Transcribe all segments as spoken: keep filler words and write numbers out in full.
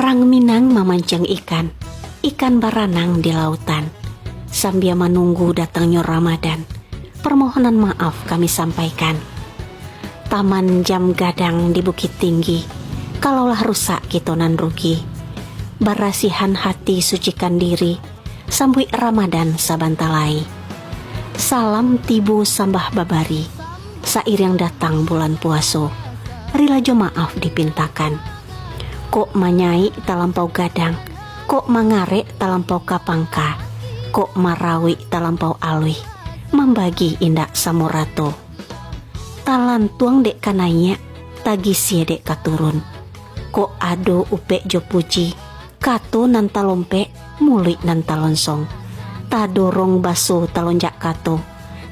Urang Minang mamancing ikan, ikan baranang di lautan. Sambia manunggu datangnyo Ramadan, permohonan maaf kami sampaikan. Taman jam gadang di Bukittinggi, kalaulah rusak kito nan rugi. Barasihan hati, sucikan diri, sambuik Ramadan sabanta lai. Salam tibo sambah babari, sairiang datang bulan puaso, rila jo maaf dipintakan. Kok manyaik talampau gadang, kok mangarek talampau ka pangka, kok marawik talampau aluih, mambagi indak samo rato. Talantuang dek ka naiak, tagisia dek ka turun. Kok ado upek jo puji, kato nan talompek, muluik nan talonsong. Tadorong baso talonjak kato,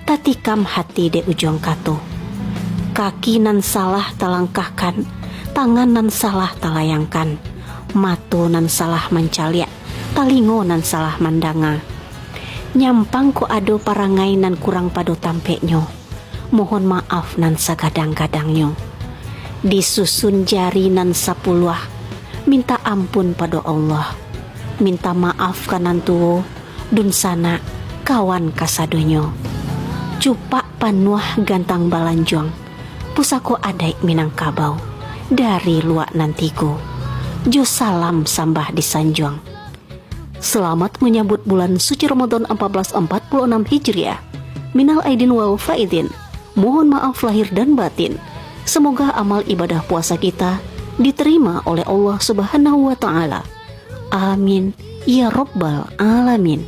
tatikam hati dek ujuang kato. Kaki nan salah talangkahkan, tangan nan salah talayangkan, mato nan salah mancaliak, talingo nan salah mandanga. Nyampang kok ado parangai nan kurang pado tampeknyo, mohon maaf nan sagadang-gadangnyo. Disusun jari nan sapuluah, minta ampun pado Allah. Minta maaf ka nan tuo, dunsanak, kawan kasadonyo. Cupak panuah gantang balanjuang, pusako adaik Minangkabau, dari luak nan tigo. Jo salam sambah disanjuang. Selamat menyambut bulan suci Ramadan empat belas empat puluh enam Hijriah. Minal aidin wal faidin. Mohon maaf lahir dan batin. Semoga amal ibadah puasa kita diterima oleh Allah Subhanahu wa Ta'ala. Amin, ya Rabbal Alamin.